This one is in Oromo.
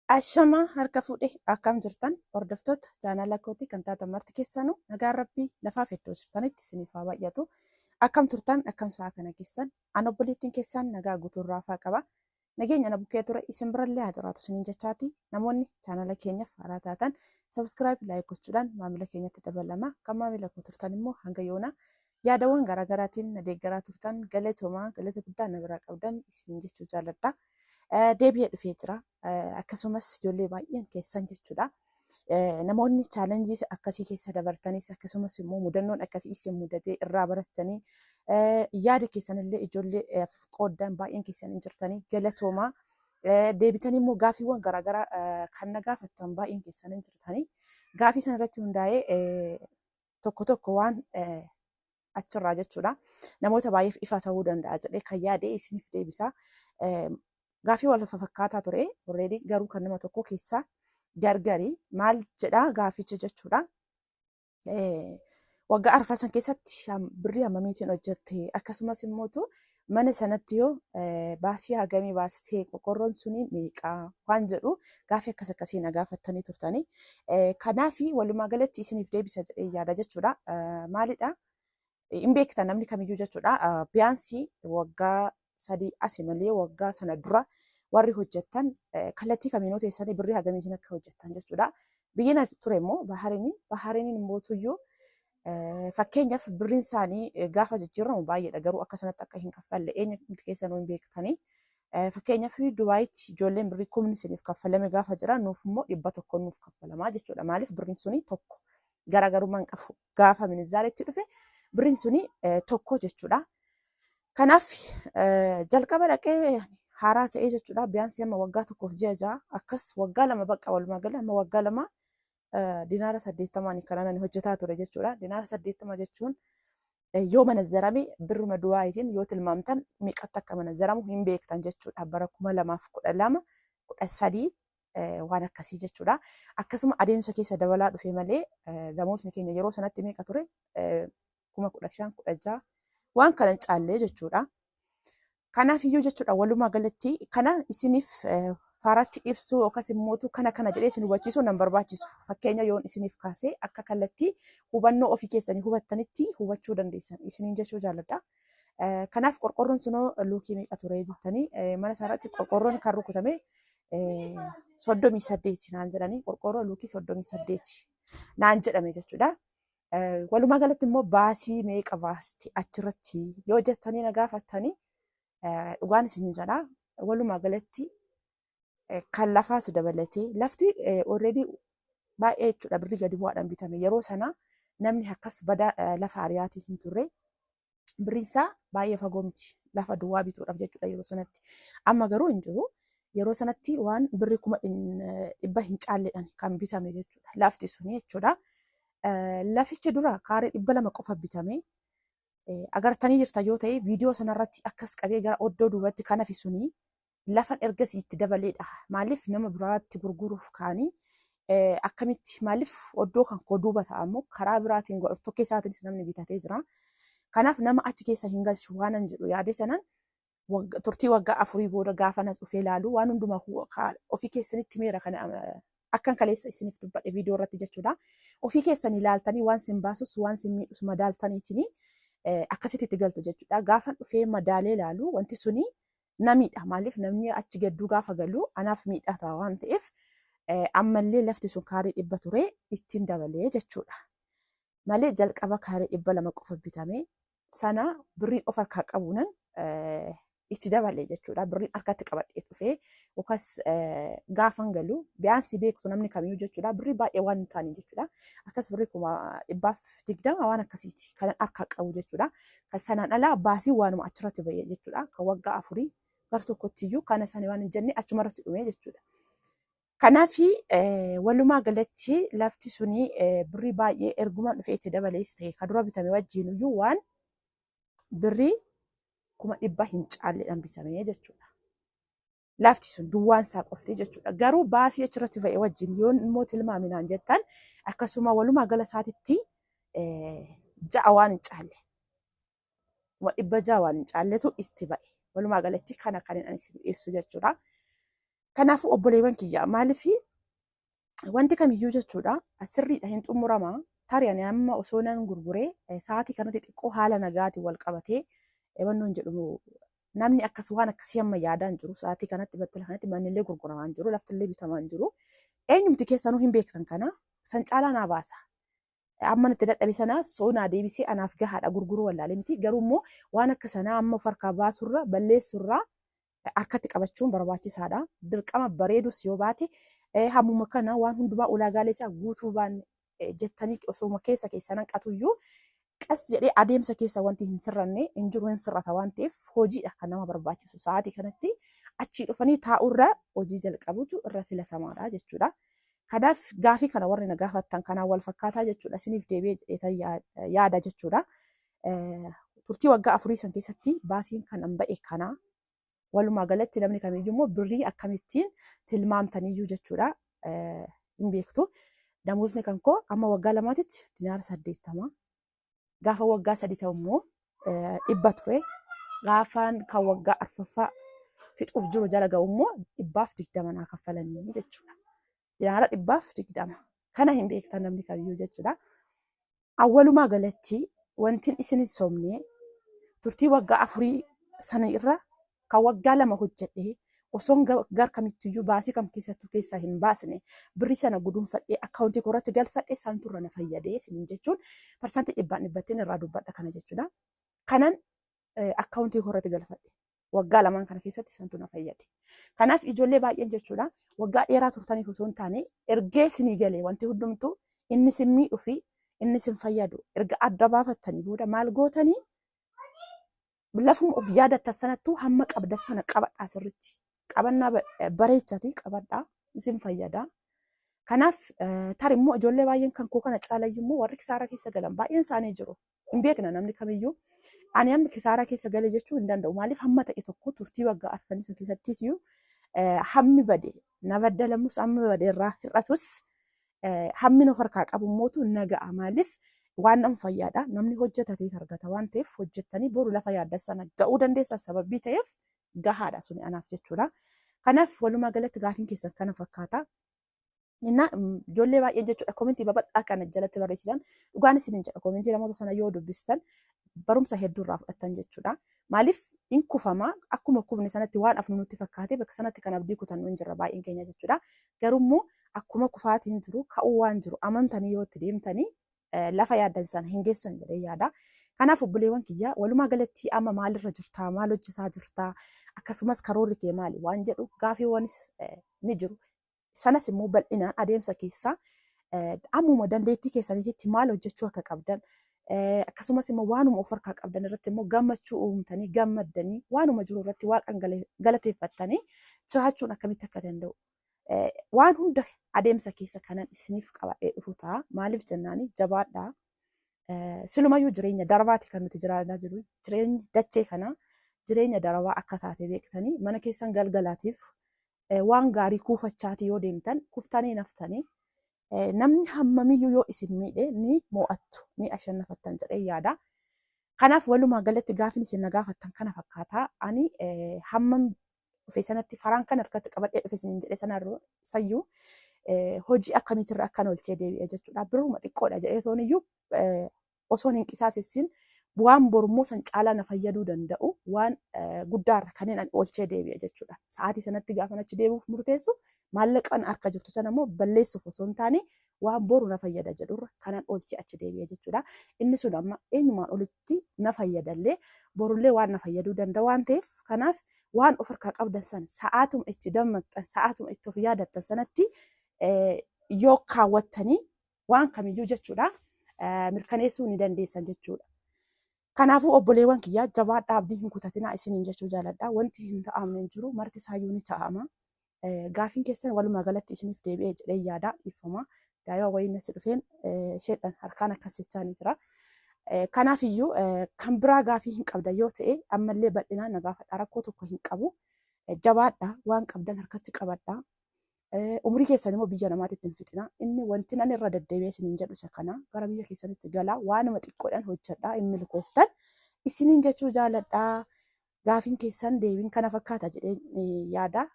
Ashamaa harka fuudhe, akkam jirtan hordoftoota chaanala kootii kan taatan marti keessanuu? Nagaan Rabbii lafaaf iddoo jirtanitti isiniif haa baay'atu. Akkam turtan? Akkam sa'a kana keessan? An obboleettiin keessan nagaa guutuun raafaa qaba. Nageenya na bukkee ture isin birallee haa jiraatu isiniin jechaati. Namoonni chaanala keenyaaf haaraa taatan subscribe, like gochuudhaan maamila keenyatti dabalama. Kan maamila koo turtan immoo hanga yoona yaadawwan garaagaraatiin na deeggaraa turtan, galatoomaa, galata guddaa na biraa qabdan isiniin jechuu jaalladha. Deebi'ee dhufee jira. Akkasumas ijoollee baay'een keessan jechuudha. Namoonni challenge akkasii keessa dabartanis, akkasumas immoo mudannoon akkasii isin mudatee irraa barattanii yaada keessanillee ijoollee qooddan baay'een keessan hin jirtanii, galatoomaa. Deebitanii immoo gaafiiwwan garaagaraa kan na gaafattan baay'een keessan hin jirtanii. Gaafii sana irratti hundaa'ee tokko tokko waan achirraa jechuudha. Namoota baay'eef ifa ta'uu danda'a jedhee kan yaade isiniif deebisa. Gaafii wal fakkaataa ture already, garuu kan nama tokko keessaa gargari. Maal jedhaa gaaficha jechuudha. Waggaa arfaasan keessatti birrii hammamiitiin hojjette? Akkasumas immoo mana sanatti yoo baasii hagamii baastee? Qorqorroon suni meeqaa? Waan jedhu gaafii akkas akkasii na gaafattanii turtanii. Kanaaf walumaa galatti isiniif deebisa jedhee yaada jechuudha. Maalidha? Hin beektan namni kamiyyuu jechuudha. Biyaansii waggaa 3 asi malee waggaa sana dura warri hojjettan kallattii kamiinuu teessanii birrii hagamiitiin akka hojjettan jechuudha. Biyyi na ture immoo Baharinii. Bahariniin immoo tuyyuu fakkeenyaaf birriin isaanii gaafa jijjiiramu baay'eedha, garuu akka sanatti akka hin kaffalle eenyumti keessanuu hin beektanii. Fakkeenyaaf Dubaayitti ijoolleen birrii kumni isiniif kaffalame gaafa jira, nuuf immoo 100 nuuf kaffalamaa jechuudha. Maaliif? Birriin suni tokko, garaagarummaa hin qabu. Gaafa minizaaretti dhufe birriin suni tokko jechuudha. Kanaaf jalqaba dhaqee haaraa ta'ee jechuudha. Biyaansii amma waggaa 1f ji'a 6 akkas, waggaa 2 bakka, walumaa gala amma waggaa 2 dinaara 80n kan ani hojjetaa ture jechuudha. Dinaara 80 jechuun yoo manazzarame birruma Dubaayitiin yoo tilmaamtan meeqatti akka manazzaramu hin beektan jechuudha. Bara 2012, 13 waan akkasii jechuudha. Akkasuma adeemsa keessa dabalaa dhufe malee namootni keenya yeroo sanatti meeqa ture? 15,000, 16,000 waan kana hin caallee jechuudha. Kanaaf iyyuu jechuudha, walumaa galatti kana isiniif faaratti ibsuu yookaas immoo kana kana jedhee isin hubachiisuu nan barbaachisu. Fakkeenya yoon isiniif kaasee akka kallattii hubannoo ofii keessanii hubattanitti hubachuu dandeessan isiniin jechuu jaalladha. Kanaaf qorqorroon sunoo luukii meeqa ture jettanii, mana isaarratti qorqorroon kan rukutame 38 naan jedhanii, qorqorroo luukii 38 naan jedhame jechuudha. Walumaa galatti immoo baasii meeqa baasti achirratti yoo jettanii na gaafattanii, dhugaan isin jedha, walumaa galatti kan lafaas dabalatee, lafti already baay'ee jechuudha, birrii gadi bu'aadhaan bitame. Yeroo sana namni akkas badaa lafa ariyaatii hin turre, birriin isaa baay'ee fagoo miti lafa duwwaa bituudhaaf jechuudha yeroo sanatti. Amma garuu hin jiru. Yeroo sanatti waan birrii 100,000 hin caalledhaan kan bitame jechuudha lafti suni jechuudha. Lafichi dura kaaree 200 qofa bitame. Agartanii jirta yoo ta'e viidiyoo sanarratti, akkas qabee gara oddoo duubatti kan hafe suni lafan ergasii itti dabaleedha. Maaliif? Nama biraatti gurguruuf kaanii akkamitti, maaliif oddoo kan koo duuba ta'a immoo karaa biraatiin tokkee isaatiinis namni bitatee jira. Kanaaf nama achi keessa hin galchu waanan jedhu yaadee sanaan turtii waggaa 4 booda gaafa nas dhufee ilaalu waan hundumaa ofii keessanitti meera kana akkan kaleessa isiniif dubbadhe viidiyoo irratti jechuudha. Ofii keessanii ilaaltanii waan sin baasus waan sin miidhus madaaltaniitiin akkasitti itti galtu jechuudha. Gaafan dhufee madaalee ilaalu wanti suni na miidha. Maaliif? Namni achi gadduu gaafa galu anaaf miidhaa ta'a waan ta'eef ammallee lafti sun kaaree 100 ture ittiin dabalee jechuudha. Malee jalqaba kaaree 200 qofa bitame sana birriin of harkaa qabuunan itti dabale jechuudha. Birriin harkatti qabadhee dhufee yookaas gaafan galu biyaansii beektu namni kamiyyuu jechuudha. Birrii baay'ee waan hin taane jechuudha. Akkas birrii 20,000 waan akkasiiti kan harkaa qabu jechuudha. Kan sanaan alaa baasii waanuma achirratti bahee jechuudha. Kan waggaa 4 gara tokkotti iyyuu kana sana waan hin jenne achumarratti dhume jechuudha. Kanaaf walumaa galatti lafti suni birrii baay'ee ergumaan dhufee itti dabalees ta'e kan dura bitame wajjin iyyuu waan birrii 100,000 hin caalledhaan bitame jechuudha. Lafti sun duwwaan isaa qofti jechuudha. Garuu baasii achirratti ba'e wajjin yoo immoo tilmaaminaan jettan, akkasuma walumaa gala isaatitti ja'a waan hin caalle, 600,000 waan hin caalletu itti ba'e. Walumaa galatti kana kan inni isin ibsu jechuudha. Kanaafuu obboleewwan kiyya, maaliif wanti kamiyyuu jechuudha sirriidha hin xumurama. Tarii ani amma osoo nan gurguree sa'aatii kanatti xiqqoo haala nagaatiin wal qabatee wannoon jedhu namni akkas waan akkasii amma yaadaa hin jiru. Sa'aatii kanatti battala kanatti mannillee gurguramaa hin jiru, laftillee bitamaa hin jiru. Eenyumti keessanuu hin beektan kana san caalaa naa baasa. Amma itti dadhabe sana soo naa deebisee anaaf gahaadha, gurguruu wallaalee miti. Garuu immoo waan akka sanaa amma of harkaa baasurra, balleessurraa harkatti qabachuun barbaachisaadha. Dirqama bareedus yoo baate, hammuma kana waan hundumaa ulaagaalee isaa guutuu baanne jettanii osoo keessa keessan hanqatuyyuu, qas jedhee adeemsa keessa wanti hin sirranne hin jiru, hin sirrata waan ta'eef hojiidha kan nama barbaachisu. Sa'aatii kanatti achii dhufanii taa'urra hojii jalqabutu irra filatamaadha jechuudha. Kanaaf gaafii kana warri na gaafattan kanaan wal fakkaataa jechuudha. Isiniif deebi'ee jedheetan yaada jechuudha. Turtii waggaa 4 san keessatti baasiin kan ba'e kana. Walumaa galatti namni kamiyyuu immoo birrii akkamittiin tilmaamtaniyyuu jechuudha hin beektu. Damoosni kan koo amma waggaa 2titti dinaara 80. Gaafa waggaa 3 ta'u immoo 100 ture. Gaafaan kan waggaa arfaffaa fixuuf jiru jala ga'u immoo 120 naa kaffalanii jechuudha. Dinaara 120. Kana hin beektan namni kamiyyuu jechuudha. Walumaa galatti wanti isin hin sobne, turtii waggaa 4 sana irra kan waggaa 2 hojjedhee osoon gar kamittiyyuu baasii kam keessattuu keessaa hin baasne, birrii sana guduunfadhee akkaawuntii koorratti galfadhee santurra na fayyadee isiniin jechuun parsantii dhibbaan dhibbattiin irraa dubbadha kana jechuudha. Kanan akkaawuntii koorratti galfadhe waggaa lamaan kana keessatti santu na fayyade. Kanaaf ijoollee baay'een jechuudha, waggaa dheeraa turtaniif osoo hin taane, ergee isinii galee wanti hundumtuu inni isin miidhuu fi inni isin fayyadu erga adda baafattanii booda maal gootanii, lafuma of yaadattan sanattuu hamma qabdan sana qabadhaa sirriitti. Qabannaa bareechaatii qabadhaa, isin fayyada. Kanaaf tari immoo ijoollee baay'een kan koo kana caalayyuu immoo warri kisaaraa keessa galan baay'een isaanii jiru. Hin beekna namni kamiyyuu. Ani amma kisaaraa keessa gale jechuu hin danda'u. Maaliif, hamma ta'e tokko turtii waggaa arfanii sana keessattiitiyyuu hammi bade na baddalamus, hammi bade irraa hir'atus, hammi of harkaa qabu immootu na ga'a. Maaliif, waan nama fayyaadha. Namni hojjetatee argata waan ta'eef, hojjettanii boru lafa yaaddan sana ga'uu dandeessan sababii ta'eef gahaadha suni anaaf jechuudha. Kanaaf walumaa galatti gaafiin keessan kana fakkaata. Innaa ijoollee baay'een jechuudha komentii babal'aa kana jalatti barreessitan, dhugaan isin hin jedha, komentii namoota sana yoo dubbistan barumsa hedduu irraa fudhattan jechuudha. Maaliif, hin kufama, akkuma kufne sanatti waan afnu nutti fakkaate bakka sanatti kan abdii kutannu hin jirra baay'een keenya jechuudha. Garuu immoo akkuma kufaatiin jiru ka'uu waan jiru amantanii yoo itti deemtanii lafa yaaddan sana hin geessan jedhee yaada. Kanaaf obboleewwan kiyya, walumaa galatti amma maalirra jirtaa, maal hojjetaa jirtaa, akkasumas karoorri kee maali waan jedhu gaafiiwwanis ni jiru. Sanas immoo bal'inaan adeemsa keessaa ammuma dandeettii keessaniitti maal hojjechuu akka qabdan, akkasumas immoo waanuma of harkaa qabdan irratti immoo gammachuu uumtanii, gammaddanii, waanuma jiru irratti waaqan galateeffattanii jiraachuun akkamitti akka danda'u waan hunda adeemsa keessa kanan isiniif qabadhee dhufu ta'a. Maaliif jennaani, jabaadhaa. Silumayyuu jireenya darbaati kan nuti jiraachaa jiru. Jireenya dachee kana jireenya darbaa akka taate beektanii, mana keessan galgalaatiif waan gaarii kuufachaati yoo deemtan, kuftanii naftanii namni hammamiyyuu yoo isin miidhe ni mo'attu, ni ashannafattan jedhee yaada. Kanaaf walumaa galatti gaafin isin na gaafattan kana fakkaata. Ani hammam dhufe sanatti faraan kan harkatti qabadhee dhufe isiniin jedhe sanarra sayyuu hojii akkamiitirra akkan oolchee deebi'e jechuudha. Birruma xiqqoodha jedhee tooniyyuu osoon hin qisaasessin waan borummoo san caalaa na fayyaduu danda'u waan guddaarra kanneen ani oolchee deebi'e jechuudha. Sa'aatii sanatti gaafa achi deebi'uuf murteessu, maallaqan harka jirtu sana immoo balleessuuf osoo hin taane, waan boru na fayyada jedhurra kanan oolchee achi deebi'e jechuudha. Inni sun amma eenyumaan olitti na fayyadallee, borullee waan na fayyaduu danda'a waan ta'eef, kanaaf waan of harkaa qabdan sana sa'aatuma itti dammaqxan, sa'aatuma itti of yaadattan sanatti yoo kaawwattanii waan kamiyyuu jechuudha mirkaneessuu ni dandeessan jechuudha. Kanaafuu obboleewwan kiyyaa, jabaadhaa, abdii hin kutatinaa isiniin jechuu jaaladha. Wanti hin ta'amne hin jiru, marti isaayyuu ni ta'ama. Gaafiin keessan walumaa galatti isiniif deebi'ee jedhee yaada, dhiifama. Daa'ima wayii natti dhufeen isheedhaan harkaan akkas jechaa ni jira. Kanaaf iyyuu kan biraa gaafii hin qabda yoo ta'e, ammallee bal'inaan na gaafadha, rakkoo tokko hin qabu. Jabaadha, waan qabdan harkatti qabadha. Umurii keessan immoo biyya namaatti hin fixina. Inni wanti nan irra deddeebi'ee isiniin jedhu isa kana. Gara biyya keessanitti galaa, waanuma xiqqoodhaan hojjedhaa, hin milkooftan isiniin jechuu jaaladha. Gaafiin keessan deebiin kana fakkaata jedhee yaada.